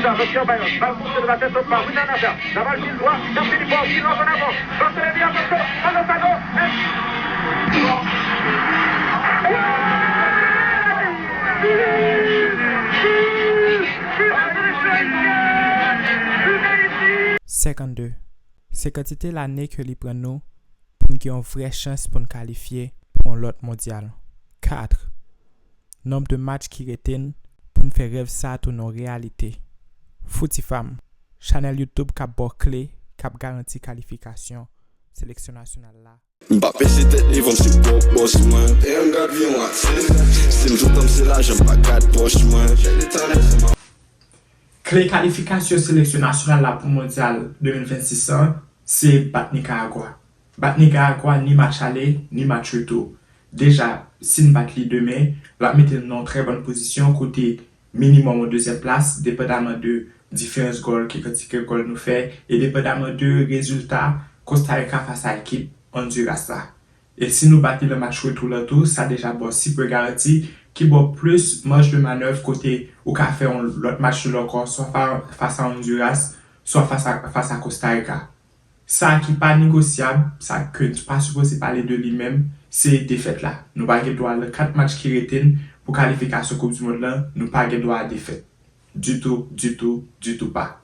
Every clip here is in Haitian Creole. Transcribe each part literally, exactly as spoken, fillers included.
Attention, ballon. Bal pou Sylvain, tèt pa William Nazaire. La balle qui doit Jean-Philippe Paul, qui lance en avant. Marcelo Bianco, Alonso, Senkannde. Se kantite lane ke li pran nou pou n gen yon vrè chans pou n kalifye pou yon lòt mondyal. Kat. Nonb de match ki rete n pou n fè rèv sa a tounen yon reyalite. Fouti Fam, chanèl YouTube k ap ba w kle k ap garanti kalifikasyon seleksyon nasyonal la. M pa peze tèt devan, m se pwòp bòs mwen. E m gad vi yon atis. Si m joutan m se lajan, m pa gad pòch mwen. Kle kalifikasyon seleksyon nasyonal la pou mondyal de mil vennsis an se bat Nikaragwa. Bat Nikaragwa ni match ale ni match retou. Deja, si n bat li demen, l ap mete n nan yon trè bòn pozisyon kote minimòm yon dezyèm plas, depandaman de diferans gòl ki kantite gòl nou fè e depandaman de rezilta Kosta Rika fas a ekip Ondiras la. E si nou bat li nan match retou la tou, sa deja ba w sipre garanti ki ba w plis maj de manèv kote ou ka fè yon lòt match nil ankò swa fas a Ondiras swa fas a Kosta Rika. Sa ki pa negosyab, sa ke n pa sipoze pale de li menm, se defèt la. Nou pa gen dwa nan kat match ki rete n pou kalifikasyon koup di mond lan, nou pa gen dwa a defèt. Ditou, ditou, ditou pa.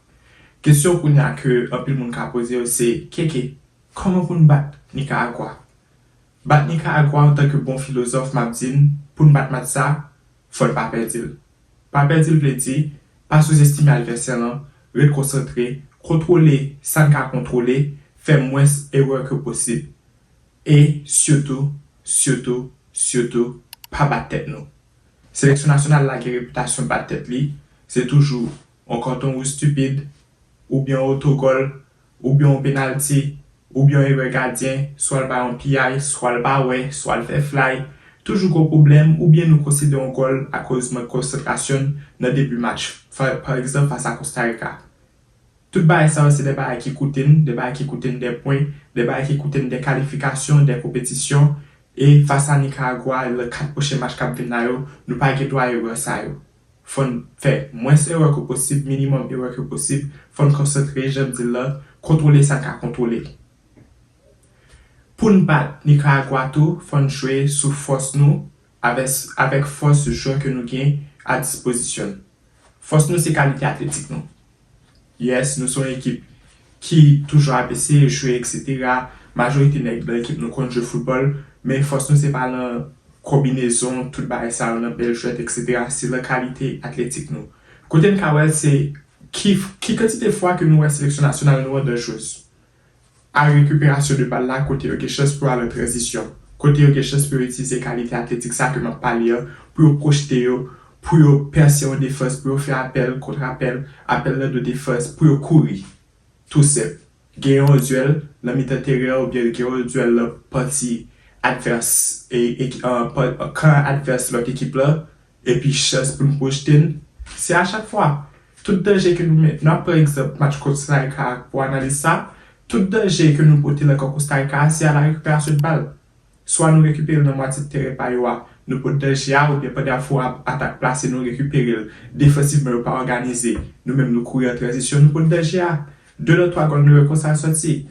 Kesyon kounye a ke anpil moun ka poze yo se, Keke, kòman pou n bat Nikaragwa? Bat Nikaragwa antanke bon filozòf m ap di n, pou n bat match sa, fò n pa pèdi l. Pa pèdi l vle di, pa souzestime advèsè lan, ret konsantre, kontwole sa n ka kontwole, fè mwens erè ke posib. E, sitou, sitou, sitou, pa bat tèt nou. Seleksyon nasyonal la gen repitasyon bat tèt li, se toujou yon kòton wouj stipid, oubyen yon otogòl, oubyen yon penalti, oubyen yon erè gadyen, swa l bay yon piyay, swa l pa wè, swa l fè flay, toujou gen yon pwoblèm, oubyen nou konsede yon gòl akoz mank konsantrasyon n nan debi match, pa egzanp fas a Kosta Rika. Tout bagay sa yo se de bagay ki koute n, de bagay ki koute n de pwen, de bagay ki koute n de kalifikasyon, de konpetisyon, e fas a Nikaragwa, nan kat pwochen match k ap vin la yo, nou pa gen dwa erè sa yo. Fò n fè mwens erè ke posib, minimòm erè ke posib, fò n konsantre, jan m di l la, kontwole sa n ka kontwole. Pou n bat Nikaragwa tou, fò n jwe sou fòs nou avèk fòs jwè ke nou gen a dispozisyon n. Fòs nou se kalite atletik nou. Yes, nou se yon ekip ki toujou ap eseye jwe, eksetera. Majorite nèg nan ekip nou konn jwe foutbòl, men fòs nou se pa nan konbinezon, tout bagay sa yo, nan bèl jwèt, eksetera. Se nan kalite atletik nou. Kote n ka wè l se ki, ki kantite fwa ke nou wè seleksyon nasyonal nou an danjrez a rekiperasyon de bal la kote yo gen chans pou al an tranzisyon, kote yo gen chans pou yo itilize kalite atletik sa ke m ap pale an pou yo pwojte yo, pou yo pèse yon defans, pou yo fè apèl, kontrapèl, apèl nan do defans, pou yo kouri. Tou senp. Gen yon dyèl nan mitan teren an oubyen gen yon dyèl nan pati advès e, e, kan advès lòt ekip la, epi chans pou n pwojte n. Se a chak fwa. Tout danje ke nou met, n ap pran egzanp match Kosta Rika pou analiz sa, tout danje ke nou pote nan kan Kosta Rika a, se a la rekiperasyon de bal. Swa nou rekipere l nan mwatye teren pa yo a, nou pot danje a, oubyen pandan y ap fè yon atak plase, nou rekipere l. Defansivman, yo pa òganize. Nou menm, nou kouri an tranzisyon, nou pot danje a. De nan twa gòl nou yo konsa sòti.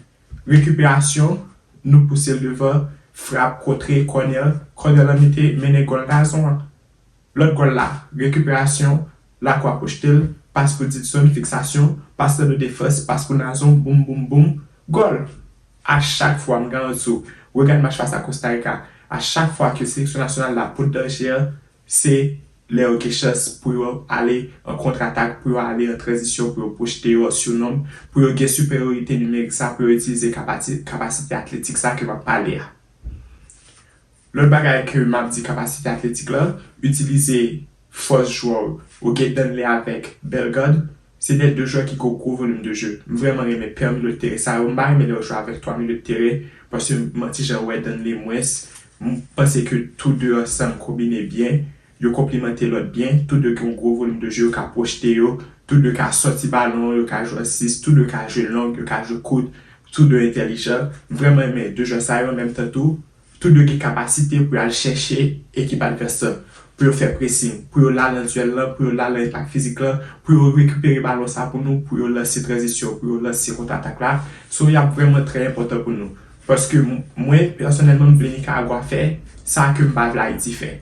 Rekiperasyon, nou pouse l devan, frap, kontre, kònè, kònè lan mete, mennen gòl gazon an. Lòt gòl la, rekiperasyon, Lacroix pwojte l, pas pou Didson, fiksasyon, pas nan do defans, pas pou Nazon, boum, boum, boum, gòl! A chak fwa, m garanti w, regad match fas a Kosta Rika, a chak fwa ke seleksyon nasyonal la pot danje an, se lè yo gen chans pou yo ale an kontratak, pou yo ale an tranzisyon, pou yo pwojte yo an sirnonb, pou yo gen siperyorite nimerik sa, pou yo itilize kapasite atletik sa ke m ap pale a. Lòt bagay ke m ap di kapasite atletik la, itilize fòs jwè w, ou gen Danley avèk Bellegarde, se de de jwè ki gen gwo volim de je. M vrèman renmen pè milye de teren sa yo, m pa renmen lè yo jwe avèk twa milye de teren, paske m ti jan wè Danley mwens, m panse ke tou de ansanm konbine byen, yo konplimante lòt byen, tou de gen yon gwo volim de je, yo ka pwojte yo, tou de ka sòti balon, yo ka jwe an sis, tou de ka jwe long, yo ka jwe kout, tou de entèlijan. M vrèman renmen de jwè sa yo, an menm tan tou, tou de gen kapasite pou y al chèche ekip advès lan. pou yo fè pressing, pou yo la nan dyèl lan, pou yo la nan enpak fizik lan, pou yo rekipere balon sa pou nou, pou yo lanse tranzisyon, pou yo lanse kontratak la. So, y ap vrèman trè enpòtan pou nou. Paske m- mwen, pèsonèlman, m vle Nicaragua fè sa ke m pa vle Ayiti fè,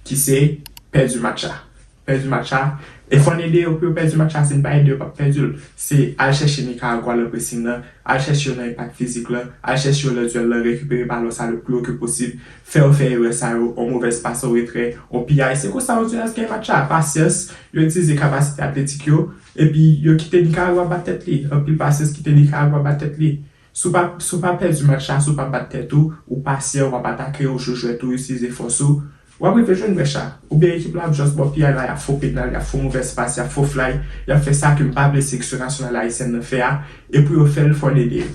ki se pèdi match la. Pèdi match la. E fò n ede yo pou yo pèdi match la, si n pa ede yo, yo p ap pèdi l. Se al chèche Nicaragua nan pressing lan, al chèche yo nan enpak fizik lan, al chèche yo nan dyèl lan, rekipere balon sa le pli wo ke posib, fè yo fè erè sa yo, yon movèz pas an retrè, yon piyay. Se konsa Honduras gen match la. Pasyans, yo itilize kapasite atletik yo, epi yo kite Nicaragua bat tèt li. Anpil pasyans, kite Nicaragua bat tèt li. Si w pa, si w pa pèdi match la, si w pa bat tèt ou, ou pasyan, w ap atake, ou jwe jwèt ou, itilize fòs ou, w ap rive jwenn brèch la. Oubyen ekip la ap just ba w piyay la, y ap fè w penal, y ap fè w movèz pas, y ap fè w fly, y ap fè sa ke m pa vle seleksyon nasyonal ayisyèn nan fè a, e pou yo fè l, fò n ede yo.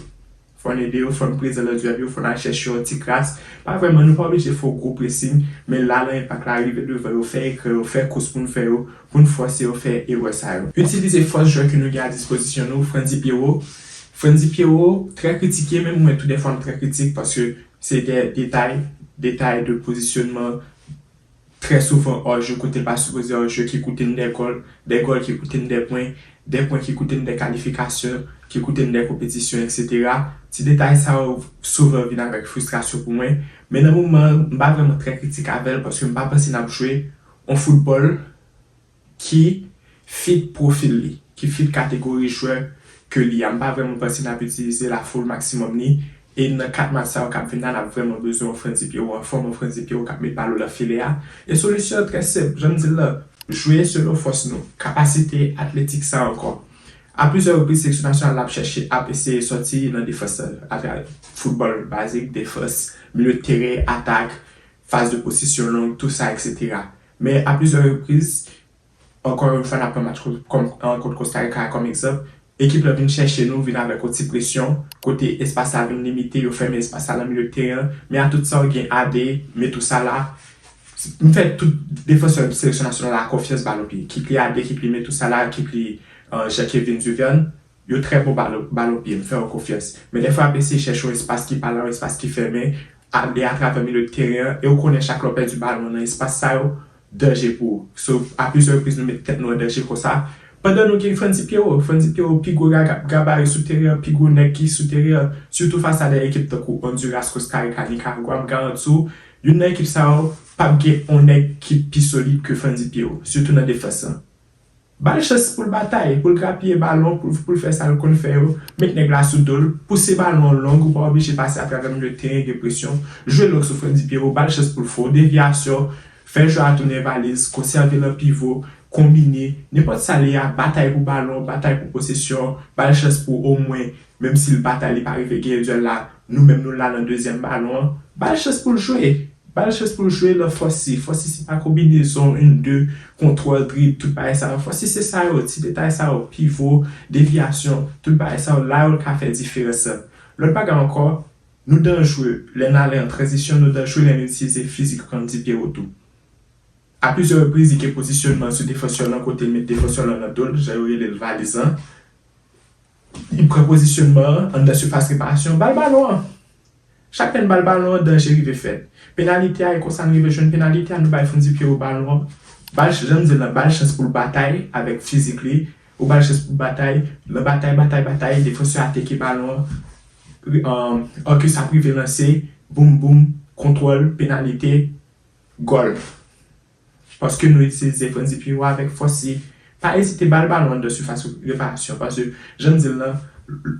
Fò n ede yo, fò n prezan nan dyèl yo, fò n al chèche yon ti kras. Pa vrèman, nou pa oblije fè yon gwo pressing, men la nan enpak la, rive devan yo, fè ekran yo, fè kous pou n fè yo, pou n fòse yo fè erè sa yo. Itilize fòs jwè ke nou gen a dispozisyon nou, Frandy Pierrot. Frandy Pierrot, trè kritike, menm mwen tou dèfwa m trè kritik, paske se de detay, detay de pozisyonman, trè souvan hors jeu, kote l pa sipoze hors jeu, ki koute n de gòl, de gòl ki koute n de pwen, de pwen ki koute n de kalifikasyon, ki koute n de konpetisyon, etsetera. Ti detay sa yo souvan vin avèk fristrasyon pou mwen. Men nan moman an, m pa vrèman trè kritik avè l, paske m pa panse n ap jwe yon foutbòl ki fit pwofil li, ki fit kategori jwè ke li a. M pa vrèman panse n ap itilize la full maksimòm li. E nan kat match sa yo k ap vin la, n ap vrèman bezwen yon Frandy Pierrot anfòm, yon Frandy Pierrot k ap met balon nan filè a. E solisyon an trè senp, jan m di l lan, jwe selon fòs nou, kapasite atletik sa ankò. A plizyè repriz, seleksyon nasyonal la ap chèche, ap eseye sòti nan defans lan, atravè foutbòl bazik, defans, milye de teren, atak, faz de posesyon long, tou sa, etsetera. Men a plizyè repriz, ankò yon fwa, n ap pran match kont, kont, kont Kosta Rika a kòm egzanp. Ekip lan vin chèche nou, vin avèk yon ti presyon, kote espas la vin limite, yo fèmen espas la nan milye teren an. Men a tout sa, w gen Ade, Metusala. M fè tout defansè seleksyon nasyonal la konfyans balon pye. Kit li Ade, kit li Metusala, kit li uh, Jean-Kevin Duverne. Yo trè bon balon, balon pye, m fè yo konfyans. Men dèfwa, y ap eseye chèche yon espas ki pa la, yon espas ki fèmen, ale atravè milye de teren an, e w konnen chak lè w pèdi balon nan espas sa yo, danje pou ou. So, a plizyè repriz, nou met tèt nou an danje konsa. Pandan nou gen Frandy Pierrot, Frandy Pierrot pi gwo ga- gabari sou teren an, pi gwo nèg ki sou teren an, sitou fas a de ekip tankou Honduras, Costa Rica, Nicaragua, m garanti w, youn nan ekip sa yo p ap gen yon nèg ki pi solid ke Frandy Pierrot, sitou nan defans lan. Ba l chans pou l batay, pou l grapiye balon, pou, pou l fè sa l konn fè yo, met nèg la sou do l, pouse balon an long, ou pa oblije pase atravè milye teren, gen presyon, jwe long sou Frandy Pierrot, ba l chans pou l fè yon devyasyon, fè jwè a tounen valiz, konsève l an pivo, konbine, nenpòt sa l ye a, batay pou balon, batay pou posesyon, ba l chans pou omwen, menm si l batay, li pa rive genyen dyèl la, nou menm nou la nan dezyèm balon an, ba l chans pou l jwe. Ba l chans pou l jwe nan fòs li. Fòs li se pa konbinezon, youn, de, kontwòl, drib, tout bagay sa yo. Fòs li se sa yo, ti detay sa yo, pivo, devyasyon, tout bagay sa yo, la yo l ka fè diferans lan. Lòt bagay ankò, nou danjre lè n ale an tranzisyon, nou danjre lè n itilize fizik Frandy Pierrot tou. A plizyè repriz, li gen pozisyonman sou defansè lan, kote l met defansè lan nan do l, jan yo rele l valiz lan. Li pran pozisyonman an anndan sifas reparasyon, ba l balon an. Chak lè n ba l balon an, danje rive fèt. Penalite a, e konsa n rive jwenn penalite a, nou bay Frandy Pierrot balon an. Ba l, jan m di l lan, ba l chans pou l batay avèk fizik li. Ou ba l chans pou l batay. Nan batay, batay, batay, defansè a teke balon an. Ri- um, Orcus ap rive lanse. Boum, boum, kontwòl, penalite, gòl. Paske nou itilize Frandy Pierrot avèk fòs li. Pa ezite ba l balon anndan sifas reparasyon. Paske, jan m di l lan,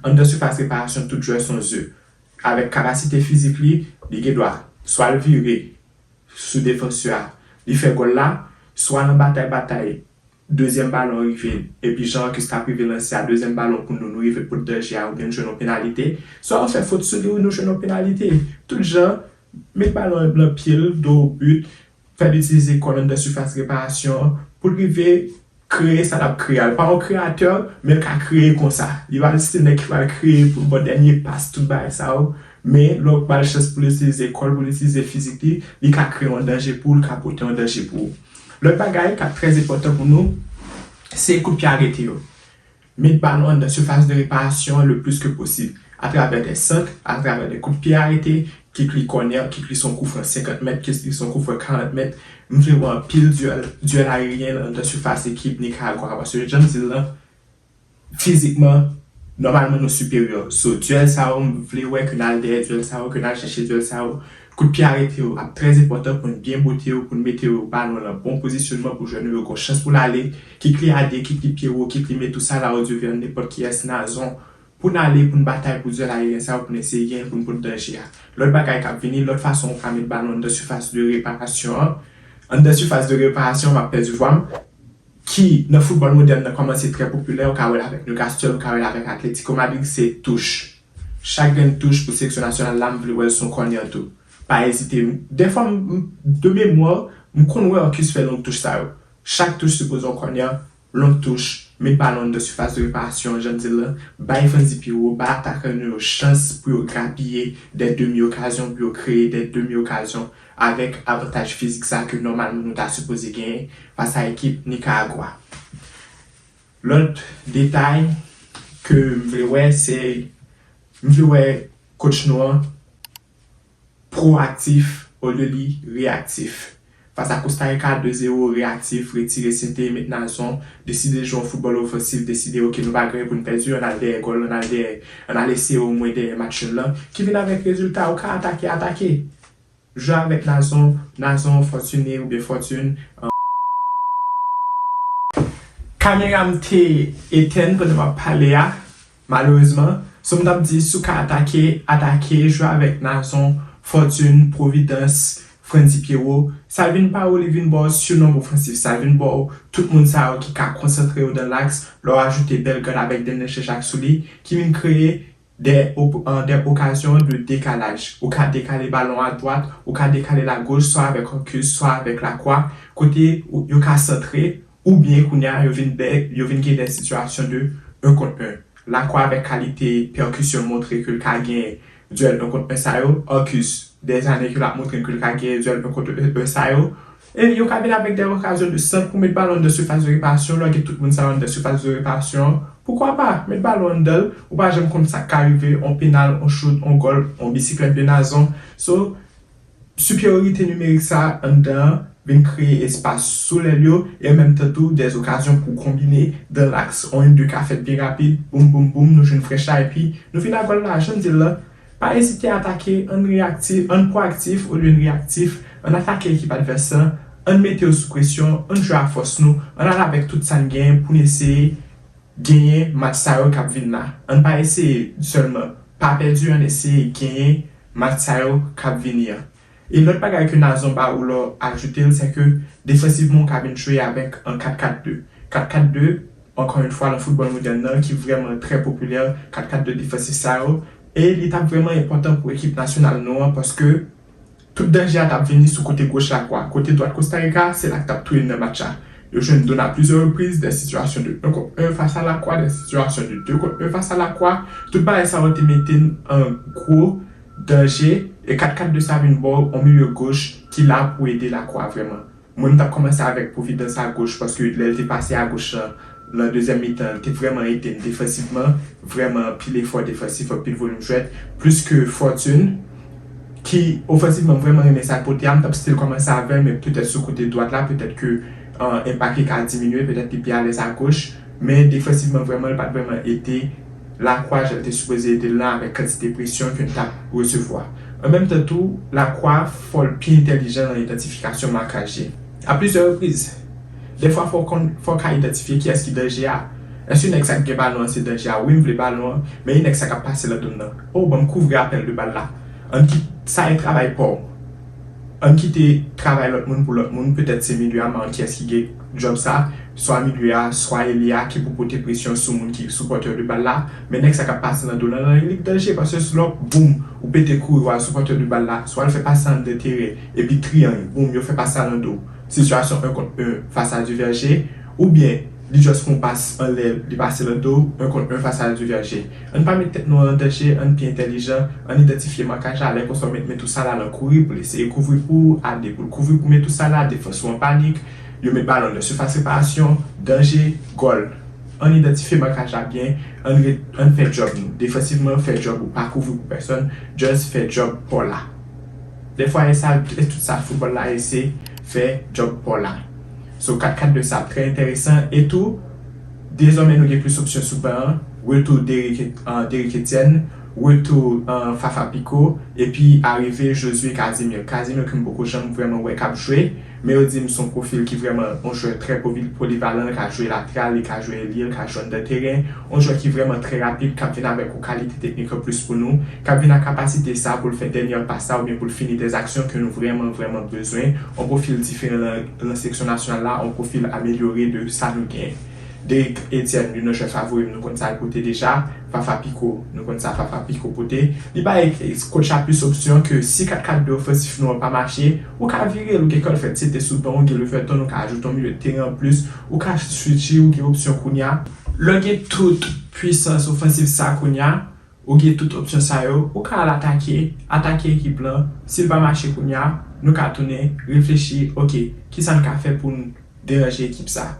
anndan sifas reparasyon, tout jwè se yon ze. Avèk kapasite fizik li, li gen dwa swa l vire sou defansè a, li fè gòl la, swa nan batay, batay, dezyèm balon rive, epi jan Orcus t ap rive lanse a, dezyèm balon pou nou, nou rive pot danje a, oubyen nou jwenn yon penalite, swa yo fè fot sou li, wi, nou jwenn yon penalite. Tout jan, met balon an nan pye l, do, bit, fè l itilize kò l anndan sifas reparasyon an, pou l rive kreye sa l ap kreye a. Li pa yon kreyatè, men l ka kreye konsa. Li pa se nèg ki pral kreye pou l ba w dènye pas, tout bagay sa yo. Men lè w ba l chans pou l itilize kò l, pou l itilize fizik li, li ka kreye yon danje pou w, li ka pote yon danje pou ou. Lòt bagay k ap trè enpòtan pou nou, se kout pye arete yo. Met balon anndan sifas de reparasyon an le plis ke posib, atravè de sant, atravè de kout pye arete, kit li kònè, kit li se yon koufran senkant mèt, kit li se yon koufran karant mèt. M vle wè anpil dyèl, dyèl ayeryen anndan sifas ekip Nikaragwa a, paske jan m di l lan, fizikman, nòmalman nou siperyè. So, dyèl sa yo, m vle wè ke n al dèyè dyèl sa yo, ke n al chèche dyèl sa yo. Kout pye arete yo ap trè enpòtan pou n byen bote yo, pou n mete yo balon nan bon pozisyonman pou jwè nou yo gon chans pou l ale, kit li a de, kit li pye wo, kit li met tou sa la o di vè nenpòt kiyès Nazon, pou n ale, pou n batay pou dyèl ayeryen sa yo, pou n eseye genyen, pou n pot danje a. Lòt bagay k ap vini, lòt fason ou ka met balon anndan sifas de reparasyon an. Anndan sifas de reparasyon, m ap pèdi vwa m, ki nan foutbòl modèn nan kòmanse trè popilè, ou ka wè l avèk Newcastle, ou ka wè l avèk Atletico Madrid, se touch. Chak grenn touch pou seleksyon nasyonal la, m vle wè l sou kònè tou. Pa ezite. Dèfwa, m, m, de memwa, m konn wè Orcus fè long touch sa yo. Chak touch sipoze yon kònè, long touch, met balon anndan sifas de reparasyon, jan m di l lan, bay Franzi Pierrot, bay atakè nou yo chans pou yo grapiye de demi okazyon, pou yo kreye de demi okazyon avèk avantaj fizik sa ke nòmalman nou ta sipoze genyen fas a ekip Nikaragwa. Lòt detay ke m vle wè, se m vle wè coach nou an pwoaktif olye li reyaktif. Fas a Costa Rica, de zewo, reyaktif, retire sente, met Nazon, deside jwe yon foutbòl ofansif, deside, oke, nou pa gen pou n pèdi, ann al dèyè gòl, ann al dèyè, ann al eseye omwen dèyè match nil lan, ki vin avèk rezilta, ou ka atake, atake. Jwe avèk Nazon, Nazon Fortuné oubyen Fortune. Kamera m te etèn pandan m ap pale a, malerezman. So m t ap di, si w ka atake, atake, jwe avèk Nazon, Fortune, Providence, Franzi Pierrot. Sa vin ba ou, li vin ba w sirnonm ofansif. Sa vin ba w tout moun sa yo ki ka konsantre yo dan laks. Lè w ajoute Bellegarde avèk Daniel Chechak sou li, ki vin kreye de op- an de okazyon de dekalaj. Ou ka dekale balon a dwat, ou ka dekale l a goch, swa avèk Orcus, swa avèk Lakwa, kote ou- yo ka santre, oubyen kounye a, yo vin bè, yo vin gen de sitiyasyon de un kont un. Lakwa avèk kalite pèkisyon l montre ke l ka gen dyèl un kont un sa yo. Orcus, dèzane ke l ap montre n ke l ka gen dyèl un kont un sa yo. E yo ka vin avèk de okazyon de sant pou met balon anndan sifas de reparasyon. Lè w gen tout moun sa yo anndan sifas de reparasyon, poukwa pa met balon anndan l? Ou pa janm konn sa k ka rive, on penal, on chout, on gòl, on bisiklèt de Nazon. So, siperyorite nimerik sa anndan an vin kreye espas sou lèl yo, e an menm tan tou, de okazyon pou konbine dan laks, on une deux ka fèt byen rapid, boum, boum, boum, nou jwenn frèch la, epi nou vin a gòl la, jan m di l lan, pa ezite atake, ann reyaktif, ann pwoaktif olye n reyaktif, ann atake ekip advès lan, ann mete yo sou presyon, ann jwe a fòs nou, ann al avèk tout sa n genyen pou n eseye genyen match sa yo k ap vin la. Ann pa eseye sèlman pa pèdi, ann eseye genyen match sa yo k ap vini an. E lòt bagay ke Nazon ba ou lè w ajoute l, se ke defansivman ou ka vin jwe avèk an kat kat de. Kat kat de, ankò yon fwa, nan foutbòl modèn nan, ki vrèman trè popilè, kat kat de defansif sa yo. E li t ap vrèman enpòtan pou ekip nasyonal nou an, paske tout danje a t ap vini sou kote goch Lakwa. Kote dwat Costa Rica, se la k t ap touye n nan match la. Yo jwenn Dona plizyè repriz, de sitiyasyon de un kont un fas a Lakwa, de sitiyasyon de de kont un fas a Lakwa. Tout bagay sa yo te mete n an gwo danje, e kat kat de sa vin ba w on milye goch ki la pou ede Lakwa vrèman. Mwen, m t ap kòmanse avèk Providence a goch, paske lè l te pase a goch lan, nan dezyèm mitan, l te vrèman ede n defansivman, vrèman anpil efò defansif, anpil volim jwèt, plis ke Fortune, ki ofansivman m vrèman renmen sa l pote a, m t ap still kòmanse avè l, men petèt sou kote dwat la, petèt ke, euh, enpak li ka diminye, petèt li pi alèz a goch, men defansivman vrèman, li pa t vrèman ede Lakwa jan l te sipoze ede l lan avèk kantite presyon ke n t ap resevwa. An menm tan tou, Lakwa fò l pi entèlijan nan idantifikasyon makaj li. A plizyè repriz, dèfwa fò w konn, fò w ka idantifye kiyès ki danje a. Èske nèg sa k gen balon an se danje a? Wi, m vle balon an, men e nèg sa k ap pase nan do m nan. O, ban m kouvri apèl de bal la. Ann kit sa e travay pa w. Ann kite travay lòt moun pou lòt moun, petèt se milye a, m pa konn kiyès ki gen djòb sa, swa milye a, swa elye a ki pou pote presyon sou moun ki sou pòtè de bal la, men nèg sa k ap pase nan do l lan, li k danje, paske si lè w, boum, ou pete kouri w al sou pòtè de bal la, swa l fè pas sa anndan teren, epi triyang, boum, yo fè pas sa nan do w. Sitiyasyon un kont un fas a Divèje, oubyen li just fè yon pas anlè, li pase nan do w, un kont un fas a Divèje. Ann pa met tèt nou an danje, ann pi entèlijan, ann idantifye makaj la, lè konsa w met men tou sa la nan kouri pou l eseye kouvri pou w, a de pou l kouvri pou men tou sa la, defans ou an panik, yo met balon nan sifas reparasyon, danje, gòl. Ann idantifye makaj la byen, ann ret, ann fè djòb nou. Defansivman, fè djòb ou, pa kouvri pou pèsonn, just fè djòb pa w la. Dèfwa, e sa, e tout sa foutbòl la ye, se fè djòb pa w la. So, kat kat de sa ap trè enteresan. E tou, dezòmè nou gen plis opsyon sou ban an. Retou Derrick, uh, Derrick Etienne, retou uh, Fafa Picault, epi arive Josué Casimir. Casimir ke m poko janm vrèman wè k ap jwe, men yo di m se yon pwofil ki vrèman yon jwè trè povi-, polivalan, li ka jwe lateral, li ka jwe elye, li ka jwe anndan teren, yon jwè ki vrèman trè rapid, k ap vin avèk yon kalite teknik anplis pou nou, k ap vin ak kapasite sa pou l fè dènyè pas la oubyen pou l fini dèzaksyon ke nou vrèman, vrèman bezwen. Yon pwofil diferan nan, nan seleksyon nasyonal la, yon pwofil amelyore de sa nou genyen. Derrick Etienne, youn nan jwè favori m, nou konn sa l pote deja. Fafa Picault, nou konn sa Fafa Picault pote. Li bay coach la plis opsyon ke si kat kat de ofansif nou an pa mache, ou ka vire l, ou gen Cornfred Sete sou ban, ou gen Leverton, ou ka ajoute yon milye de teren anplis, ou ka switche, ou gen opsyon kounye a. Lè w gen tout pwisans ofansif sa kounye a, ou gen tout opsyon sa yo, ou ka al atake, atake ekip lan. Si l pa mache kounye a, nou ka tounen, reflechi, oke, kisa n ka fè pou n deranje ekip sa?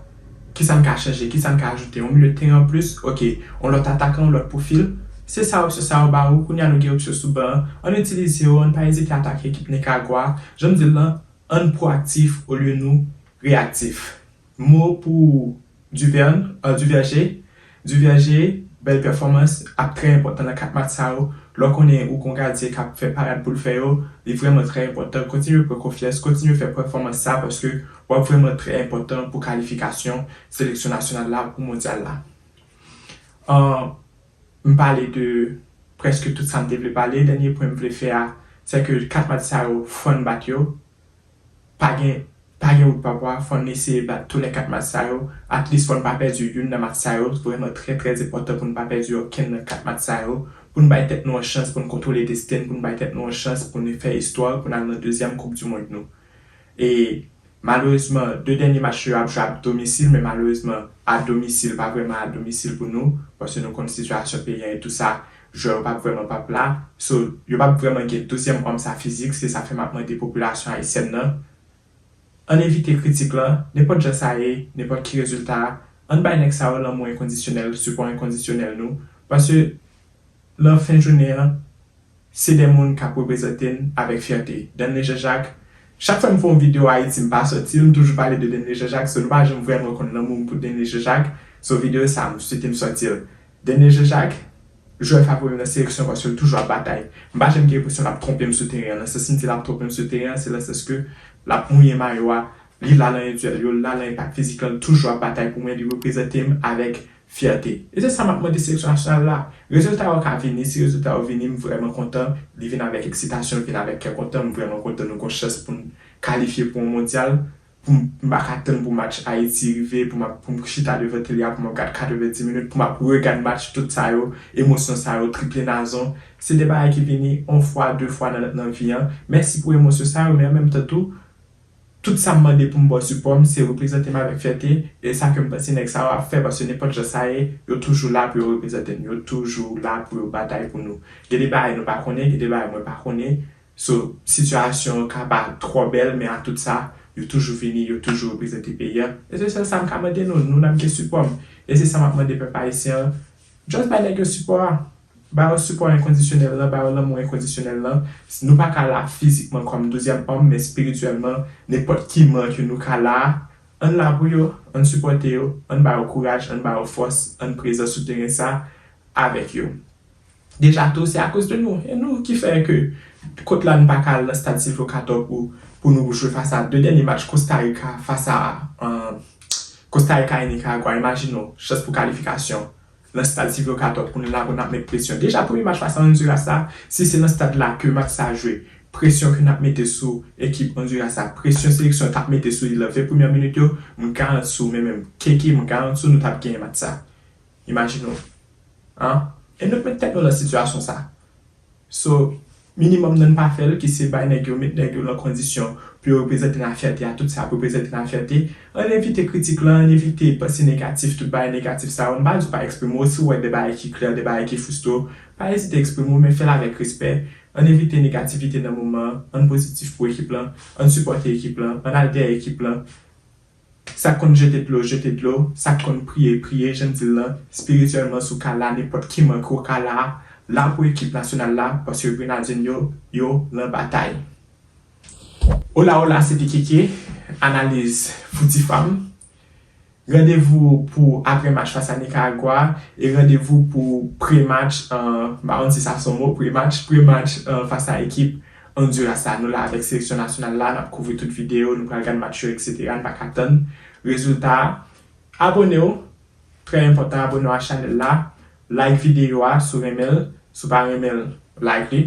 Kisa n ka chanje? Kisa n ka ajoute? Yon milye de teren anplis? Oke. Yon lòt atakan, yon lòt pwofil? Se sa opsyon sa yo ba ou. Kounye a nou gen opsyon sou ban an. Ann itilize yo, ann pa ezite atake ekip Nicaragua. Jan m di l lan, ann pwoaktif olye nou reyaktif. Mo pou Duverne, euh, Duverger. Duverger, bèl pèfòmans ap trè enpòtan nan kat match sa yo. Lè w konnen ou gon gadyen k ap fè parad pou l fè yo, li vrèman trè enpòtan. Kontinye pran konfyans, kontinye fè pèfòmans sa paske w ap vrèman trè enpòtan pou kalifikasyon seleksyon nasyonal la pou mondyal la. An, m pale de prèske tout sa m te vle pale. Dènye pwen m vle fè a, se ke kat match sa yo, fò n bat yo. Pa gen, pa gen wout pa bwa, fò n eseye bat tou lè kat match sa yo. At least fò n pa pèdi youn nan match sa yo. Vrèman trè, trè enpòtan pou n pa pèdi okenn nan kat match sa yo. Pou n bay tèt nou yon chans pou n kontwole desten n, pou n bay tèt nou yon chans pou n fè istwa, pou n al nan dezyèm koup di mond nou. E malerezman, de dènye match yo ap jwe a domisil, men malerezman, a domisil pa vrèman a domisil pou nou, paske nou konn sitiyasyon peyi a e tou sa, jwè yo p ap vrèman p ap la. So, yo p ap vrèman gen dezyèm òm sa fizik, se sa fè m ap mande popilasyon ayisyèn nan, ann evite kritik lan, nenpòt jan sa ye, nenpòt ki rezilta a, ann bay nèg sa yo lanmou enkondisyonèl, sipò enkondisyonèl nou, paske nan fen jounen an, se de moun k ap reprezante n avèk fyète. Denley Jean Jacques, chak fwa m fè yon videyo Ayiti, m pa sòti l, m toujou pale de Denley Jean Jacques, so nou pa janm vrèman konn lanmou m pou Denley Jean Jacques, so videyo sa a, m swete m sòti l. Denley Jean Jacques, jwè favori m nan seleksyon paske l toujou ap batay. M pa janm gen enpresyon l ap twonpe m sou teren an. Nan sans m di l ap twonpe m sou teren an, se nan sans ke l ap mouye mayo a, li la nan endyèl yo, l la nan enpak fizik lan, l toujou ap batay pou mwen, li reprezante m avèk fyète. E se sa m ap mande seleksyon nasyonal la. Rezilta yo ka vini, si rezilta yo vini, m vrèman kontan. Li vin avèk eksitasyon, li vin avèk kè kontan, m vrèman kontan nou gon chans pou n kalifye pou yon mondyal. Pou m, m pa ka tann pou match Ayiti rive, pou m ap, pou m chita devan tele a, pou m ap gad katrevenndis minit, pou m ap regad match, tout sa yo, emosyon sa yo, triple nazon. Se de bagay ki vini yon fwa, de fwa nan, nan vi an. Mèsi pou emosyon sa yo, men an menm tan tou, tout sa m mande pou m ba w sipò m, se reprezante m avèk fyète, e sa ke m panse nèg sa yo ap fè, paske nenpòt jan sa ye, yo toujou la pou yo reprezante n, yo toujou la pou yo batay pou nou. Gen de bagay nou pa konnen, gen de bagay mwen pa konnen, so, sitiyasyon an ka pa twò bèl, men a tout sa, yo toujou vini, yo toujou reprezante peyi a. E se sèl sa m ka mande nou, nou n ap gen sipò m. E se sa m ap mande pèp ayisyen an, just bay nèg yo sipò a. Ba yo sipò enkondisyonèl lan, ba yo lanmou enkondisyonèl lan. Nou pa ka la fizikman kòm dezyèm òm, men espirityèlman, nenpòt ki man ke nou ka la, ann la pou yo, ann sipòte yo, ann ba yo kouraj, ann ba yo fòs, ann prezan sou teren sa avèk yo. Deja tou, se akoz de nou. E nou ki fè ke kot la n pa ka al nan stad Silvio Cator pou, pou nou jwe fas a de dènye match Costa Rica fas a, uh, Costa Rica e Nicaragua. Imajine w, chans pou kalifikasyon nan stad Silvio Cator pou nou la pou n ap met presyon. Deja premye match fas a Honduras la, si se nan stad la ke match sa jwe, presyon ke n ap mete sou ekip Honduras la, presyon seleksyon t ap mete sou li nan ven premyè minit yo, m garanti w, men menm Keke, m garanti w nou t ap genyen match sa. Imajine w. An? E nou t met tèt nou nan sitiyasyon sa. So, minimòm nan n pa fè l, ki se bay nèg yo, met nèg yo nan kondisyon pou yo reprezante n a fyète a, tout sa pou reprezante n a fyète. Ann evite kritik lan, ann evite panse negatif, tout bagay negatif sa yo. M pa di w pa eksprime w, si w wè de bagay ki klè, de bagay ki fristre w, pa ezite eksprime w, men fè l avèk respè. Ann evite negativite nan moman an, ann pozitif pou ekip lan, ann sipòte ekip lan, ann al dèyè ekip lan. Sa k konn jete dlo, jete dlo. Sa k konn priye, priye. Jan m di l lan, espirityèlman, si w ka la, nenpòt ki man ke w ka la, la pou ekip nasyonal la, paske Grenadyen yo, yo nan batay. Hola, hola, se te Keke, analiz Fouti Fam. Randevou pou apre match fas a Nicaragua e randevou pou pre-match, uh, m pa konn si sa se yon mo, pre-match, pre-match, uh, fas a ekip Honduras la. Nou la avèk seleksyon nasyonal la, n ap kouvri tout videyo, nou pral gad match yo, et cetera. Nou pa ka tann rezilta a. Abone w, trè enpòtan, abone w a chanèl la, like videyo a si w renmen l, si w pa renmen l, like li.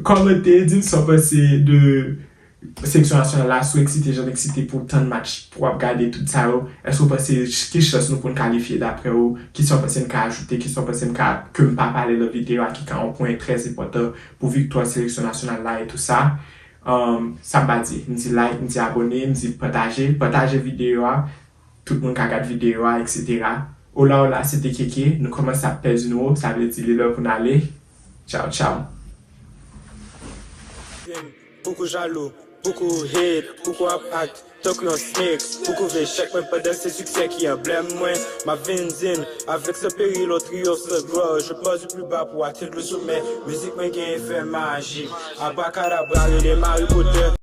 Kòmante, di m sa w panse de seleksyon nasyonal la, si w eksite jan m eksite pou w tann match, pou w ap gade tout sa yo. Èske w panse ki chans nou pou n kalifye daprè w? Kisa w panse m ka ajoute? Kisa w panse m ka, ke m pa pale nan videyo a ki ka yon pwen trè enpòtan pou viktwa seleksyon nasyonal la e tou sa? Um, sa m pa di, m di like, m di abone, m di pataje, pataje videyo a. Tout moun ka gad videyo a, et cetera. Hola, hola, se te Keke, nou kòmanse ap pèdi nou, sa vle di li lè pou n ale. Tchaw, tchaw. Poukou jalou, poukou hate, poukou ap act tankou yon snake. Poukou vle chèk mwen pandan se siksè ki anblèm mwen. M ap vin zin avèk san peril, yon triyonf san glwa. Je pose plus bas pou atenn le sommet. Mizik mwen gen efè majik. Abrakadabra, rele Harry Potter.